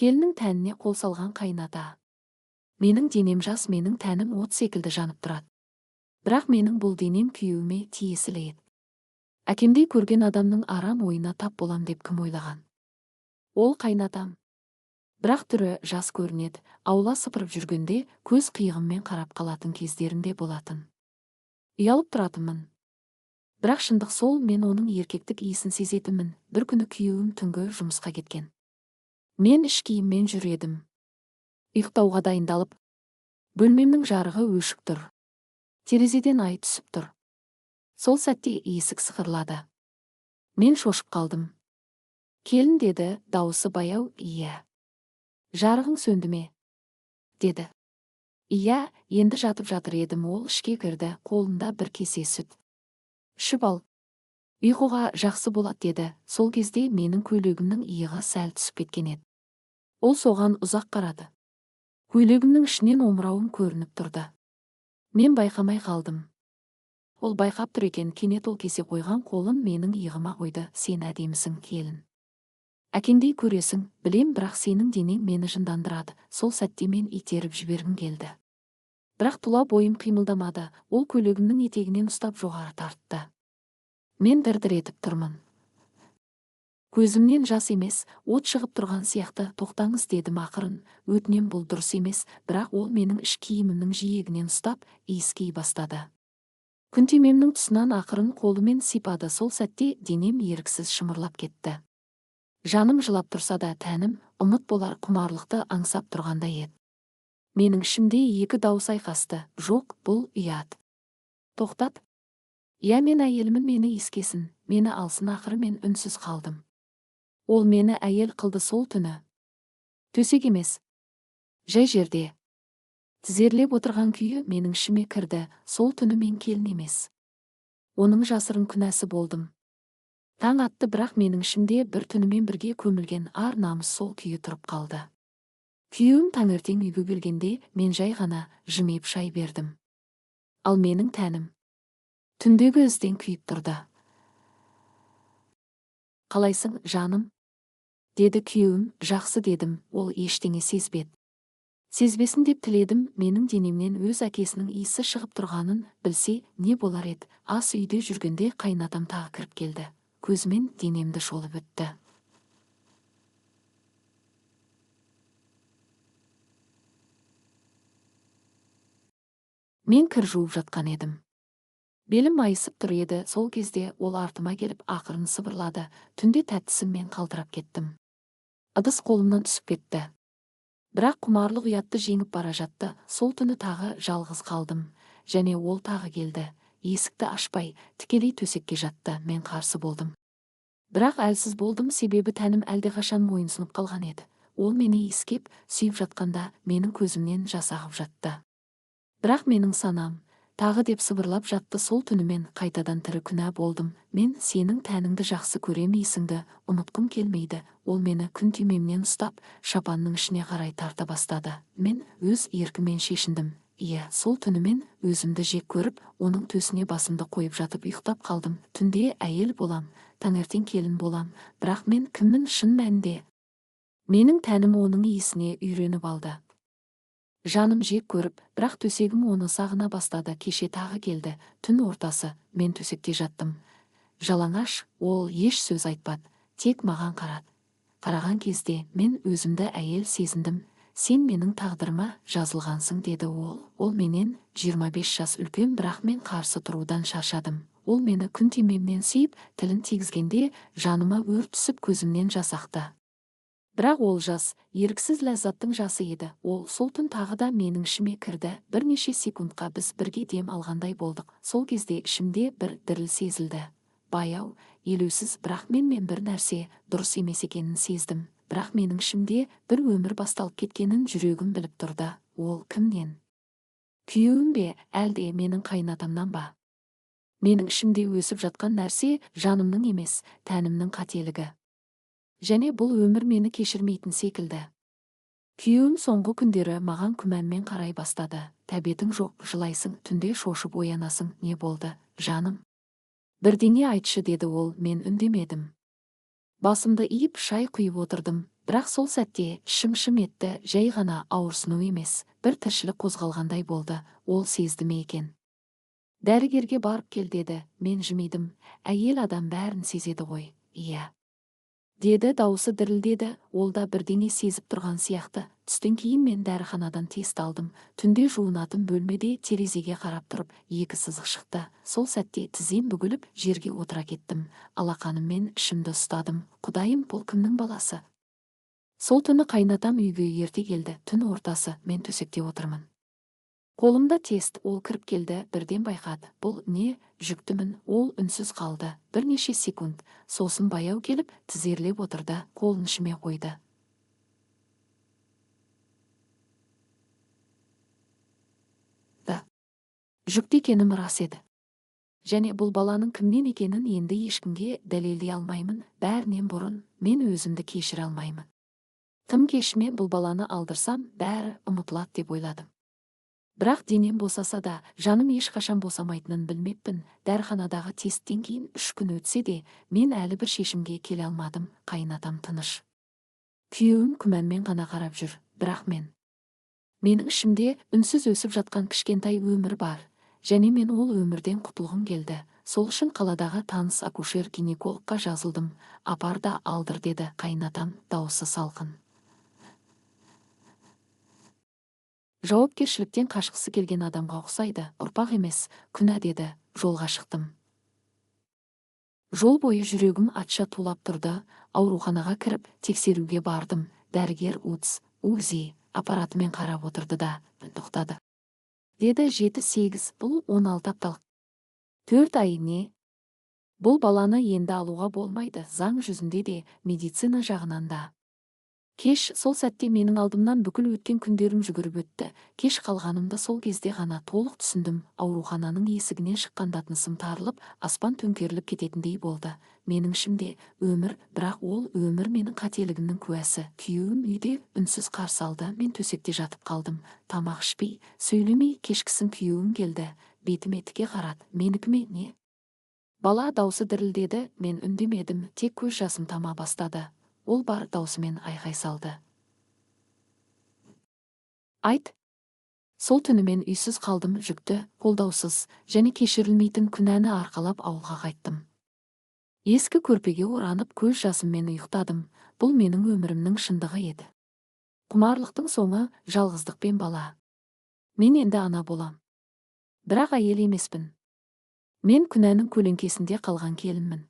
Келіннің тәніне қол салған қайыната. Менің денем жас, менің тәнім от секілді жанып тұрады. Бірақ менің бұл денем күйеуіме тиесілі еді. Әкемдей көрген адамның арам ойына тап болам деп кім ойлаған? Ол қайнатам. Бірақ түрі жас көрінеді, аула сыпырып жүргенде көз қиығыммен қарап қалатын кездерінде болатын. Ұялып тұратынмын. Бірақ шындық сол, мен оның еркектік иісін сезетінмін. Бір күні күйеуім түнгі жұмысқа кеткен. Мен іш киіммен жүр едім. Ұйықтауға дайындалып, бөлмемнің жарығы өшік тұр. Терезеден ай түсіп тұр. Сол сәтте есік сықырлады. Мен шошып қалдым. Келін, деді, дауысы баяу, иә. Жарығың сөнді ме? Деді. Иә, енді жатып жатыр едім, ол ішке кірді, қолында бір кесе сүт. Ішіп ал. Ұйқыға жақсы болады, деді. Сол кезде менің көйлегімнің иығы сәл түсіп кеткен еді. Ол соған ұзақ қарады. Көйлегімнің ішінен омырауым көрініп тұрды. Мен байқамай қалдым. Ол байқап тұр екен, кенет ол кесе қойған қолын менің иығыма қойды. Сен әдемісің, келін. Әкеңдей көресің, білем, бірақ сенің денең мені жындандырады. Сол сәтте мен итеріп жібергім келді. Бірақ тұла бойым қимылдамады. Ол көйлегімнің етегінен ұстап жоғары тартты. Мен дір-дір етіп тұрмын. Көзімнен жас емес, от шығып тұрған сияқты. Тоқтаңыз, дедім ақырын. Өтінем, бұл дұрыс емес, бірақ ол менің іш киімімнің жиегінен ұстап, иіскей бастады. Күнтемемнің тұсынан ақырын қолымен сипады. Сол сәтте денем еріксіз шымырлап кетті. Жаным жылап тұрса да, тәнім ұмыт болар құмарлықты аңсап тұрғандай еді. Менің ішімде екі дауыс айқасты. Жоқ, бұл ұят. Тоқтат. Иә, мен әйелімін, мені иіскесін, мені алсын. Ақыры мен үнсіз қалдым. Ол мені әйел қылды сол түні. Төсек емес. Жай жерде. Тізерлеп отырған күйі менің ішіме кірді. Сол түні мен келін емес. Оның жасырын күнәсі болдым. Таң атты, бірақ менің ішімде бір түнімен бірге көмілген ар намыс сол күйі тұрып қалды. Күйеуім таңертең үйге келгенде мен жай ғана жымиып шай бердім. Ал менің тәнім түндегі ізден күйіп тұрды. Қалайсың, жаным? Деді күйеуім. Жақсы, дедім, ол ештеңе сезбеді. Сезбесін деп тіледім, менің денемнен өз әкесінің иісі шығып тұрғанын білсе, не болар еді? Ас үйде жүргенде қайынатам тағы кіріп келді. Көзімен денемді шолып өтті. Мен кір жуып жатқан едім. Белім майысып тұр еді, сол кезде ол артыма келіп ақырын сыбырлады. Түнде тәттісің, мен қалтырап кеттім. Ыдыс қолымнан түсіп кетті. Бірақ құмарлық ұятты жеңіп бара жатты. Сол түні тағы жалғыз қалдым. Және ол тағы келді. Есікті ашпай, тікелей төсекке жатты. Мен қарсы болдым. Бірақ әлсіз болдым, себебі тәнім әлдеқашан мойынсұнып қалған еді. Ол мені иіскеп, сүйіп жатқанда менің көзімнен жас ағып жатты. Бірақ менің санам тағы деп сыбырлап жатты. Сол түні мен қайтадан тірі күнә болдым. Мен сенің тәніңді жақсы көрем, иісіңді ұмытқым келмейді. Ол мені күн түймемнен ұстап, шапанның ішіне қарай тарта бастады. Мен өз еркіммен шешіндім. Иә, сол түні мен өзімді жек көріп, оның төсіне басымды қойып жатып ұйықтап қалдым. Түнде әйел болам, таңертең келін болам, бірақ мен кіммін шын мәнінде? Менің тәнім оның иісіне үйреніп алды. Жаным жек көріп, бірақ төсегім оны сағына бастады. Кеше тағы келді, түн ортасы, мен төсекте жаттым. Жалаңаш, ол еш сөз айтпады, тек маған қарады. Қараған кезде мен өзімді әйел сезіндім. Сен менің тағдырыма жазылғансың, деді ол. Ол менен 25 жас үлкен, бірақ мен қарсы тұрудан шаршадым. Ол мені күн түймемнен сүйіп, тілін тигізгенде жаныма өрт түсіп, көзімнен жас ақты. Бірақ ол жас, еріксіз ләззаттың жасы еді. Ол сол түн тағы да менің ішіме кірді. Бірнеше секундқа біз бірге дем алғандай болдық. Сол кезде ішімде бір діріл сезілді. Баяу, елеусіз, бірақ менмен бір нәрсе дұрыс емес екенін сездім. Бірақ менің ішімде бір өмір басталып кеткенін жүрегім біліп тұрды. Ол кімнен? Күйеуім бе, әлде менің қайынатамнан ба? Менің ішімде өсіп жатқан нәрсе жанымның емес, тәнімнің қателігі. Және бұл өмір мені кешірмейтін секілді. Күйеуім соңғы күндері маған күмәнмен қарай бастады. Тәбетің жоқ, жылайсың, түнде шошып оянасың, не болды, жаным? Бірдеңе айтшы, деді ол, мен үндемедім. Басымды иіп шай құйып отырдым, Бірақ сол сәтте ішім шым етті, жай ғана ауырсыну емес, бір тіршілік қозғалғандай болды. Ол сезді ме екен? Дәрігерге барып кел деді, мен жымидым. Әйел адам бәрін сезеді ғой. Иә, деді, дауысы дірілдеді, ол да бірдеңе сезіп тұрған сияқты. Түстен кейін мен дәріханадан тест алдым. Түнде жуынатын бөлмеде терезеге қарап тұрып, екі сызық шықты. Сол сәтте тізем бүгіліп, жерге отыра кеттім. Алақаныммен ішімді ұстадым. Құдайым, бұл кімнің баласы? Сол түні қайынатам үйге ерте келді. Түн ортасы, мен төсекте отырмын. Қолымда тест, ол кіріп келді, бірден байқады. Бұл не, жүктімін? Ол үнсіз қалды. Бірнеше секунд. Сосын баяу келіп, тізерлеп отырды, қолын ішіме қойды. Да. Жүкті екенім рас еді. Және бұл баланың кімнен екенін енді ешкімге дәлелдей алмаймын. Бәрінен бұрын мен өзімді кешіре алмаймын. Тым кешіме бұл баланы алдырсам, бәрі ұмытылады деп ойладым. Бірақ денем босаса да, жаным ешқашан босамайтынын білмеппін. Дәріханадағы тесттен кейін 3 күн өтсе де, мен әлі бір шешімге келе алмадым. Қайынатам тыныш. Күйеуім күмәнмен ғана қарап жүр. Бірақ менің ішімде үнсіз өсіп жатқан кішкентай өмір бар. Және мен ол өмірден құтылғым келді. Сол үшін қаладағы таныс акушер-гинекологқа жазылдым. Апар да алдыр, деді қайынатам, дауысы салқын. Жауапкершіліктен қашқысы келген адамға ұқсайды. Ұрпақ емес, күнә, деді. Жолға шықтым. Жол бойы жүрегім атша тулап тұрды. Ауруханаға кіріп, тексеруге бардым. Дәрігер УЦ, УЗИ аппаратымен қарап отырды да, тоқтады. Деді, 7-8, бұл 16 апталық. 4 ай не? Бұл баланы енді алуға болмайды, заң жүзінде де, медицина жағынан да. Кеш, сол сәтте менің алдымнан бүкіл өткен күндерім жүгіріп өтті. Кеш қалғанымды сол кезде ғана толық түсіндім. Аурухананың есігінен шыққанда тынысым тарылып, аспан төңкеріліп кететіндей болды. Менің ішімде өмір, бірақ ол өмір менің қателігімнің куәсі. Күйеуім үйде үнсіз қарсы алды, мен төсекте жатып қалдым. Тамақ ішпей, сөйлемей, кешкісін күйеуім келді. Бетіме тіке қарады. Менікі ме, не? Бала даусы дірілдеді, мен үндемедім, тек көз жасым тама бастады. Ол бар даусымен айқай салды. Айт! Сол түні мен үйсіз қалдым, жүкті, қолдаусыз және кешірілмейтін күнәні арқалап ауылға қайттым. Ескі көрпеге оранып, көз жасыммен ұйықтадым. Бұл менің өмірімнің шындығы еді. Құмарлықтың соңы жалғыздық пен бала. Мен енді ана болам. Бірақ әйел емеспін. Мен күнәнің көлеңкесінде қалған келінмін.